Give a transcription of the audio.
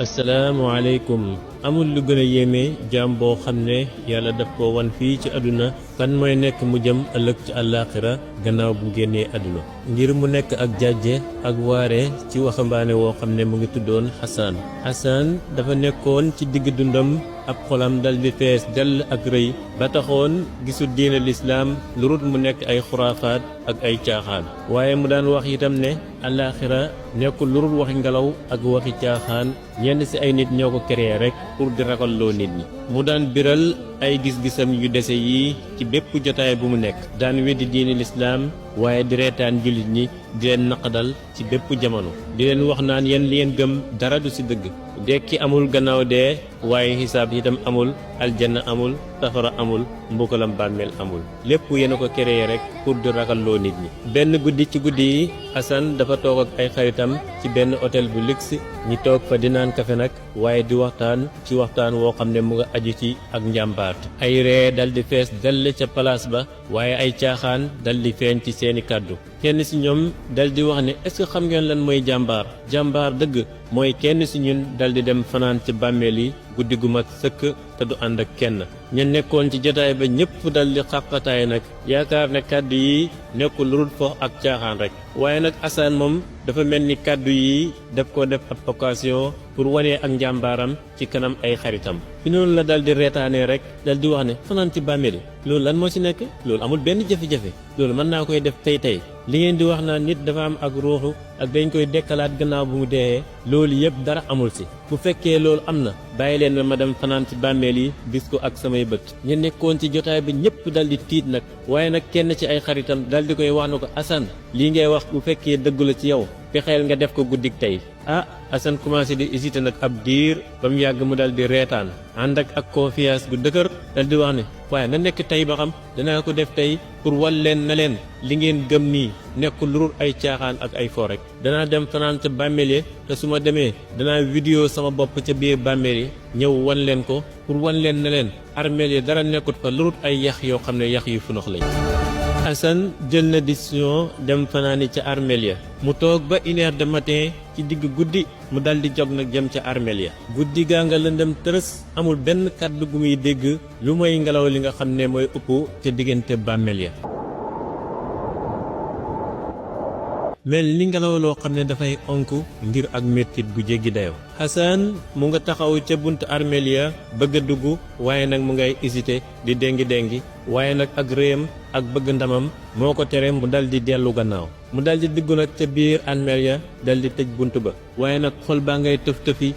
asalaamaaleykum amul lu gën a yéeme jaam boo xam ne yàlla daf ko wan fii ci àdduna kan mooy nekk mu jëm ëllëg ci àllaaxira gannaaw bu génnee àdduna ngir mu nekk ak jàjje ak waare ci waxambaane woo xam ne mu ngi tuddoon Xasaan dafa nekkoon ci digg dundam ab xolam dal di fees dell ak rëy ba taxoon gisul diine lislaam lu rut mu nekk ay xuraafaat ak ay caaxaan waaye mu daan wax itam ne àllaaxira nekkul lu rut waxi ngelaw ak waxi caaxaan ñenn ci ay nit ñoo ko créé rek pour di ragalloo nit ñi mu daan biral ay gis-gisam yu dese yi ci bépp jotaay bu mu nekk daan weddi diine lislaam waaye di reetaan jullit ñi di leen naqadal ci bépp jamono di leen wax naan yéen li ngeen gëm dara du ci dëgg dekki amul gannaaw dee waaye xisaab itam amul aljanna amul safara amul mbugalam bàmmeel amul lépp yéen a ko créé rek pour di ragalloo nit ñi benn guddi ci guddi yi Xasan dafa toog ak ay xaritam ci benn hôtel bu luxe ñi toog fa di naan kafe nag waaye di waxtaan ci waxtaan woo xam ne mu nga aju ci ak njàmbaar ay ree dal di fees dell ca palaas ba waaye ay caaxaan dal di feeñ ci seeni kàddu kenn ci ñoom dal di wax ne est-ce que xam ngeen lan mooy jàmbaar dëgg mooy kenn ci ñun dal di dem fanaan ci bàmmeel yi guddi gu mat sëkk te du ànd ak kenn ña nekkoon ci jotaay ba ñëpp dal di xàqataay nag yaakaar ne kàddu yi nekkul lu dul fo ak caaxaan rek waaye nag Xasaan moom dafa mel ni kàddu yi daf ko def ab occasion pour wane ak njàmbaaram ci kanam ay xaritam fi noonu la dal di reetaanee rek dal di wax ne fanaan ci bàmmeel loolu lan moo ci nekk loolu amul benn jafe-jafe loolu mën naa koy def tey li ngeen di wax naa nit dafa am ak ruuxu ak dañ koy dekkalaat gannaaw bu mu dee loolu yëpp dara amul ci bu fekkee loolu am na bàyyi leen ma dem fanaan ci bàmmeel yi gis ko ak samay bët ñu nekkoon ci jotaay bi ñëpp dal di tiit nag waaye nag kenn ci ay xaritam dal di koy wax na ko Xasan lii ngay wax bu fekkee dëggu la ci yow fexeel nga def ko guddik tey Xasan commencé di hésité nag ab diir ba mu yàgg mu dal di reetaan ànd ak confiance gu dëgër dal di wax ne waaye na nekk tey ba xam danaa ko def tey pour wal leen na leen li ngeen gëm nii nekkul lu dul ay caaxaan ak ay fo rek danaa dem fanaan ca bàmmeel yi te su ma demee danaa vidéo sama bopp ca biir bàmmeel yi ñëw wan leen ko pour wan leen na leen armeel yi dara nekkut fa lu dul ay yax yoo xam ne yax yu funox lañ Xasan jël na décision dem fanaani ca armeel ya mu toog ba 1 heure de matin ci digg guddi mu dal di jog nag jëm ca armeel ya guddi gaa nga lëndëm tërës amul benn kàddu gu muy dégg lu mooy ngelaw li nga xam ne mooy upp ca diggante bàmmeel ya mel ni ngelaw loo xam ne dafay onk ngir ak mettit gu jéggi dayoo Xasan mu nga taxaw ca buntu armeel ya bëgg a dugg waaye nag mu ngay hésité di déngi waaye nag ak réyam ak bëgg ndamam moo ko tere mu dal di dellu gannaaw mu dal di dugg nag ca biir armeel ya dal di tëj bunt ba waaye nag xol baa ngay tëf tëfi